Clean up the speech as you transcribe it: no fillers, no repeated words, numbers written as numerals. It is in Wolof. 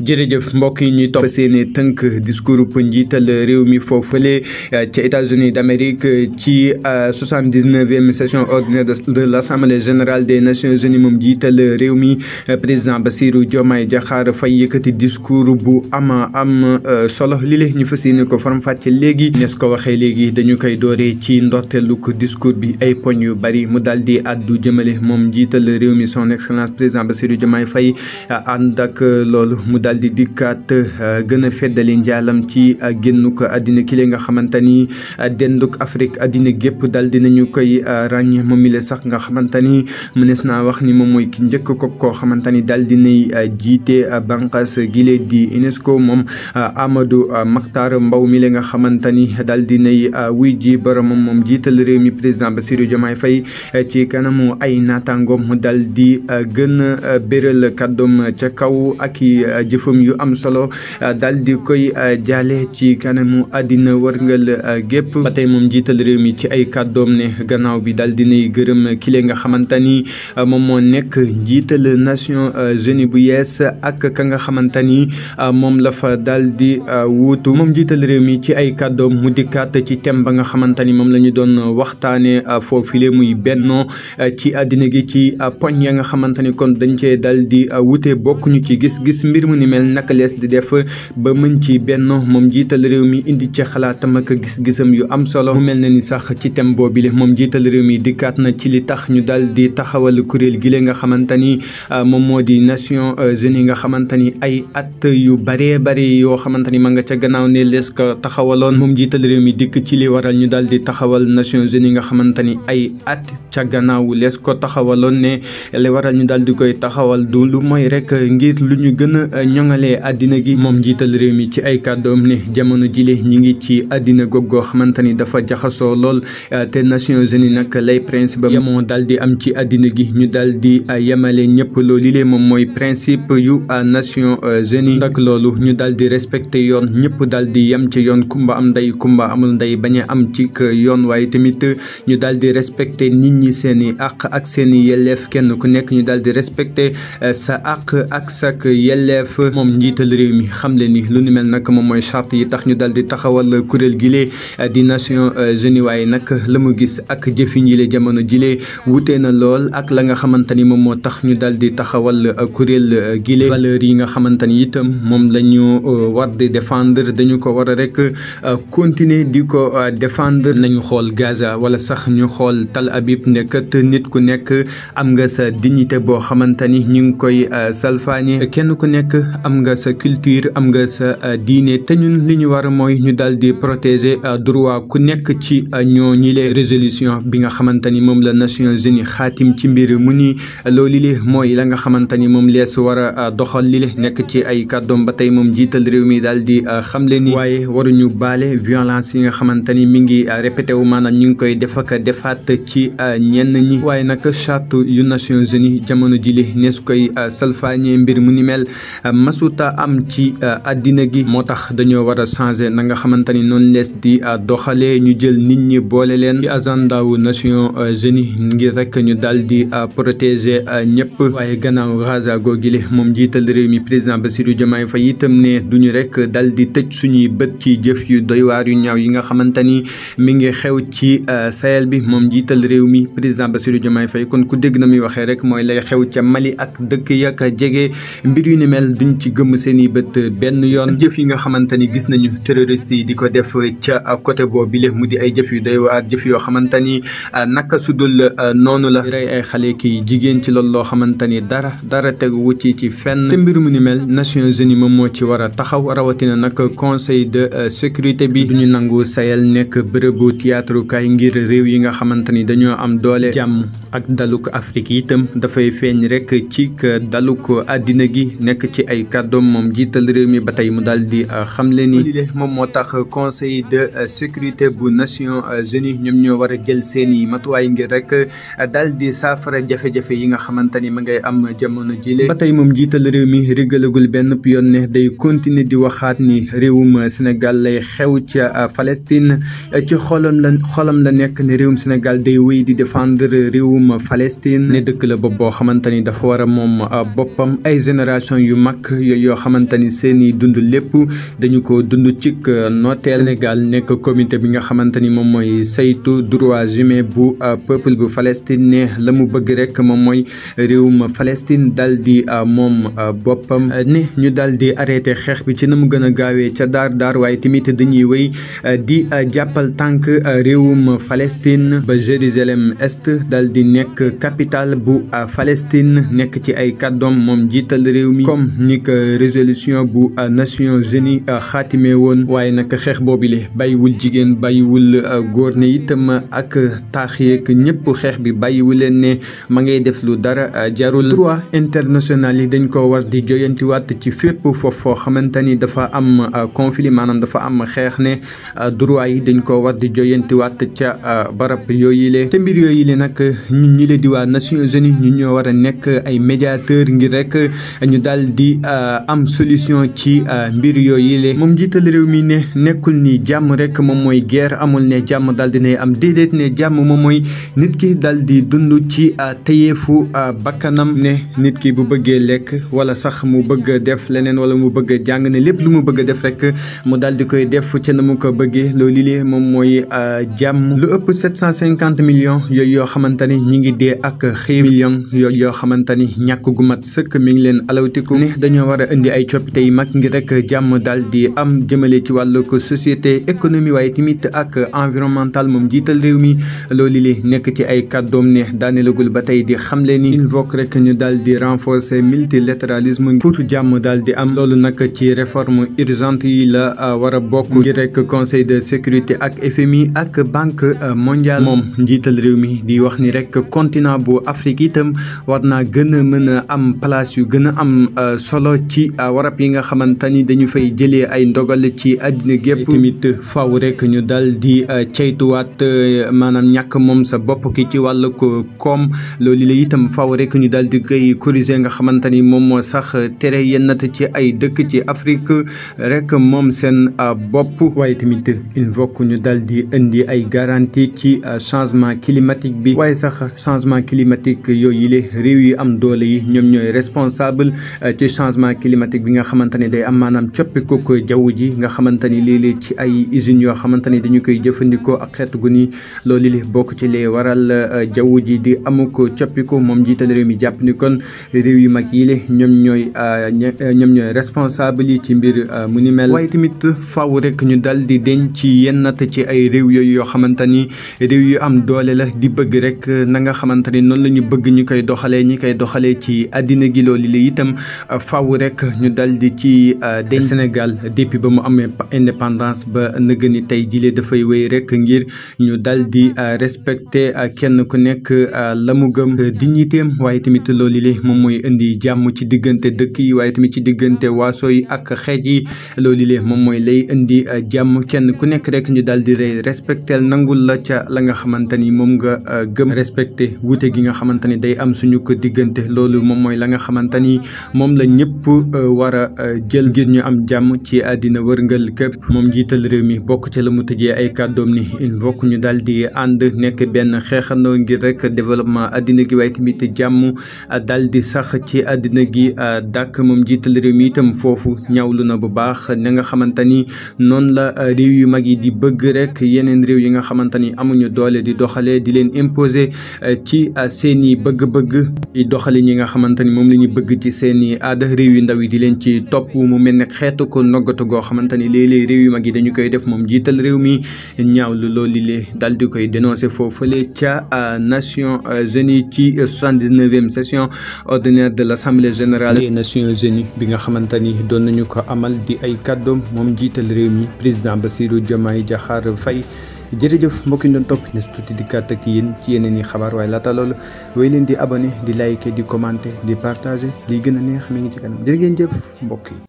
jërëjëf mbokk yi ñuy topp seeni tënk discours bu njiital réew mi foofule ca États-Unis d'Amérique ci 79e session ordinaire de l'Assemblée générale des Nations Unies moom njiital réew mi président Bassirou Diomaye Diakhar Faye yëkkati discours bu am solo li la ñu fas yéene ko faram-fàcce léegi nes ko waxee léegi dañu koy dooree ci ndorteelu ko discours bi ay poñ yu bari mu daal di addu jëmale moom njiital réew mi son excellence président Bassirou Diomaye Faye ànd ak loolu mu daal di dikkaat gën a feddali njaalam ci génnuk àddina ki nga xamante ni denduk Afrique àddina gépp daal dinañu koy ràññe moom mi la sax nga xamante ni mënees naa wax ni moom mooy ki njëkk ko koo xamante ni daal dinay jiite bànqaas gile di UNESCO moom Amadou Makhtar Mbow mi la nga xamante ni daal dinay wuy ji boromam moom jiital réew mi président Bassirou Diomaye Faye ci kanamu ay naataangoom mu daal di gën a béral kàddoom ca kaw ak jëfam yu am solo daal di koy jaale ci kanamu àddina wërngal gépp ba tey moom jiital réew mi ci ay kàddoom ne gannaaw bi daal dinay gërëm kile nga xamante ni moom moo nekk njiital Nations Unies bu yees ak ka nga xamante ni moom la fa daal di wuutu moom jiital réew mi ci ay kàddoom mu dikkaat ci thème ba nga xamante ni moom la ñu doon waxtaane foofile muy bennoo ci àddina gi ci poñ ya nga xamante ni kon dañ cee daal di wute bokkuñu ci gis-gis mbir mu ni mel naka lees di def ba mën ci bennoo moom jiital réew mi indi ci xalaatam ak gis-gisam yu am solo mu mel na ni sax ci thème boobile moom jiital réew mi dikkaat na ci li tax ñu daal di taxawal kuréel gi nga xamante ni moom moo di Nations Unies nga xamante ni ay at yu baree bari yoo xamante ni ma nga ca gannaaw ne lees ko taxawaloon moom jiital réew mi dikk ci li waral ñu daal di taxawal Nations Unies nga xamante ni ay at ca gannaaw lees ko taxawaloon ne li waral ñu daal di koy taxawal du lu mooy rek ngir lu ñu gën a ñoŋalee àddina gi moom njiital réew mi ci ay kàddoom ne jamono jile ñi ngi ci àddina goggoo xamante ni dafa jaxasoo lool te Nations Unies nag lay principe yemoo daal di am ci àddina gi ñu daal di yemale ñëpp loolu lii moom mooy principe yu Nations Unies ndax loolu ñu daal di respecté yoon ñëpp daal di yem ci yoon kumba am ndey kumba amul ndey bañ a am ci yoon waaye tamit ñu daal di respecté nit ñi seeni àq ak seeni yelleef kenn ku nekk ñu daal di respecté sa àq ak sak yelleef moom njiital réew mi xam le ni lu ni mel nag moom mooy charte yi tax ñu daal di taxawal kuréel gile di Nations Unies waaye nag la mu gis ak jëfin yile jamono jile wutee na lool ak la nga xamante ni moom moo tax ñu daal di taxawal kuréel gile valeurs yi nga xamante ni itam moom la ñu war di défendre dañu ko war a rek continuer di ko défendre nañu xool Gaza wala sax ñu xool Tel Aviv nekkat nit ku nekk am nga sa dignité boo xamante ni ñu ngi koy salfaañe kenn ku nekk am nga sa culture am nga sa diine te ñun li ñu war mooy ñu daal di protéger droit ku nekk ci ñoo ñi le résolution bi nga xamante ni moom la Nations Unies xaatim ci mbir mu ni loolu li mooy la nga xamante ni moom lees war a doxal li le nekk ci ay kàddoom ba tey moom jiital réew mi daal di xamle ni waaye waruñu baale violence yi nga xamante ni mi ngi répété wu maanaam ñu ngi koy def ak defaat ci ñenn ñi waaye nag charte yu Nations Unies jamono jile nees koy salfaañe mbir mu ni mel masuta am ci àddina gi moo tax dañoo war a changer na nga xamante ni noonu lees di doxalee ñu jël nit ñi boole leen ci agenda wu Nations Unies ngir rek ñu daal di protéger ñëpp waaye gannaaw Gaza googile moom jiital réew mi président Bassirou Diomaye Faye itam ne duñu rek daal di tëj suñuy bët ci jëf yu doy waar yu ñaaw yi nga xamante ni mi ngi xew ci Sahel bi moom jiital réew mi président Bassirou Diomaye Faye kon ku dégg na muy waxee rek mooy lay xew ca Mali ak dëkk yak jege mbir yu ni mel duñ ci gëmm seeni bët benn yoon jëf yi nga xamante ni gis nañu terroristes yi di ko def ca côté boobu le mu di ay jëf yu doy waar jëf yoo xamante ni naka sudul noonu la rey ay xale ki jigéen ci loolu loo xamante ni dara tegu wu ci fenn te mbir mu ni mel Nations Unies moom moo ci war a taxaw rawatina nag conseil de sécurité bi duñu nangu Sahel nekk bërëbu théâtre kaay ngir réew yi nga xamante ni dañoo am doole jàmm ak daluk Afrique itam dafay feeñ rek ci daluk àddina gi nekk ci ay kàddoom moom jiital réew mi ba tey mu daal di xamle ni moom moo tax conseil de sécurité bu Nations Unies ñoom ñoo war a jël seeni matuwaay ngir rek daal di saafara jafe-jafe yi nga xamante ni ma ngay am jamono jile ba tey moom jiital réew mi régalagul benn yoon ne day continuer di waxaat ni réewum Sénégal lay xew ca Palestine ci xolam la nekk ne réewum Sénégal day wéy di défendre réewum Palestine ne dëkk la bopp boo xamante ni dafa war a moom boppam ay génération yu mag yooyu yoo xamante ni seeni dund lépp dañu ko dund ci nooteel. Sénégal nekk comité bi nga xamante ni moom mooy saytu droits humains bu peuple bu Palestine ne la mu bëgg rek moom mooy réewum Palestine dal di moom boppam ne ñu dal di arrêté xeex bi ci na mu gën a gaawee ca daar waaye tamit dañuy wéy di jàppal tànk réewum Palestine ba Jérusalem Est dal di nekk capitale bu Palestine nekk ci ay kàddoom moom jiital réew mi comme ni ko résolution bu Nations Unies xaatime woon. waaye nag xeex boobile bàyyiwul jigéen bàyyiwul góor ne itam ak taax yeeg ñëpp xeex bi bàyyiwu leen ne ma ngay def lu dara jarul. droit international yi dañ ko war di joyantiwaat ci fépp foofu foo xamante ni dafa am conflit maanaam dafa am xeex ne droit yi dañ ko war di joyantiwaat ca barab yooyu le te mbir yooyu le nag ñun ñi le di waa Nations Unies ñu ñoo war a nekk ay médiateur ngir rek ñu daal di am solution ci mbir yooyu le. moom jiital réew mi ne nekkul ni jàmm rek moom mooy guerre amul ne jàmm daal di ne am déedéet ne jàmm moom mooy nit ki daal di dund ci tayeefu bakkanam ne nit ki bu bëggee lekk wala sax mu bëgg def leneen wala mu bëgg jàng ne lépp lu mu bëgg def rek mu daal di koy def ca na mu ko bëggee loolu li moom mooy jàmm. lu ëpp 750 millions yooyu yoo xamante ni ñi ngi dee ak xiif millions yooyu yoo xamante ni ñàkk gu mat sëkk mi ngi leen alawtiku ne dañoo war a indi ay coppite yu mag ngir rek jàmm daal di am jëmale ci wàllu ko société économie waaye tamit ak environnemental. moom jiital réew mi loolu li nekk ci ay kàddoom ne daaneelagul ba tey di xamle ni invoque rek ñu daal di renforcer multilatéralisme pour jàmm daal di am. loolu nag ci réforme urgente yi la war a bokk ngir rek conseil de sécurité ak FMI ak banque mondiale. moom njiital réew mi di wax ni rek continent bu Afrique itam war naa gën a mën a am place yu gën a am solo ci warab yi nga xamante ni dañu fay jëlee ay ndogal ci àddina gépp. tamit faaw rek ñu dal di ceytuwaat maanaam ñàkk moom sa bopp ki ci wàllu ko koom loolu la itam faaw rek ñu dal di koy corriger nga xamante ni moom moo sax tere yennat ci ay dëkk ci Afrique rek moom seen bopp. waaye tamit il faut que ñu dal di indi ay garantie ci changement climatique bi. waaye sax changement climatique yooyu le réew yi am doole yi ñoom ñooy responsable ci changement climatique bi nga xamante ne day am maanaam coppiku ko jaww ji nga xamante ni léeg-léeg ci ay usines yoo xamante ni dañu koy jëfandikoo ak xeetu gu ni loolu li bokk ci lee waral jaww ji di amu ko coppiku. moom jiital réew mi jàpp ni kon réew yu mag yi le ñoom ñooy responsable yi ci mbir mu ni mel. waaye tamit faaw rek ñu dal di denc ci yennat ci ay réew yooyu yoo xamante ni réew yu am doole la di bëgg rek na nga xamante ni noonu la ñu bëgg ñu koy doxalee ci àddina gi. loolu li itam faaw rek ñu dal di ci denc. Sénégal depuis ba mu amee indépendance ba nëgë ni tey jile dafay wéy rek ngir ñu dal di respecter kenn ku nekk la mu gëm dignitéem. waaye tamit loolu li moom mooy indi jàmm ci diggante dëkk yi waaye tamit ci diggante waaso yi ak xeet yi. loolu li moom mooy lay indi jàmm kenn ku nekk rek ñu dal di respecter nangul la ca la nga xamante ni moom nga gëm. respecter wuute gi nga xamante ni day am suñu ko diggante loolu moom mooy la nga xamante ni moom la ñëpp war a jël ngir ñu am jàmm ci àddina wërngal képp. moom jiital réew mi bokk ca la mu tëjee ay kàddoom ni il faut que ñu daal di ànd nekk benn xeexandoo ngir rek développement àddina gi waaye tamit jàmm daal di sax ci àddina gi dàkk. moom jiital réew mi itam foofu ñawlu na bu baax na nga xamante ni noonu la réew yu mag yi di bëgg rek yeneen réew yi nga xamante ni amuñu doole di doxalee di leen imposer ci seeni bëgg-bëgg di doxale ñi nga xamante ni moom la ñu bëgg ci seeni aada. réew yu ndaw yi di leen ci topp mu mel ne xeetu ko noggatu goo xamante ni léeg-léeg réew yu mag yi dañu koy def. moom jiital réew mi ñaawlu loolu lee dal di koy dénoncer foofule ca Nations Unies ci 79e session ordinaire de l'Assemblée générale des Nations Unies bi nga xamante ni doon nañu ko amal di ay kàddoom moom jiital réew mi président Bassirou Diomaye Diakhar Faye. jërëjëf mbokk yi doon topp ne tuuti di kàtt ak yéen ci yeneen i xabaar waaye laata loolu wéy leen di abonné di liker di commenter di partager liy gën a neex mi ngi ci kanam jërë ngeen jëf mbokk yi.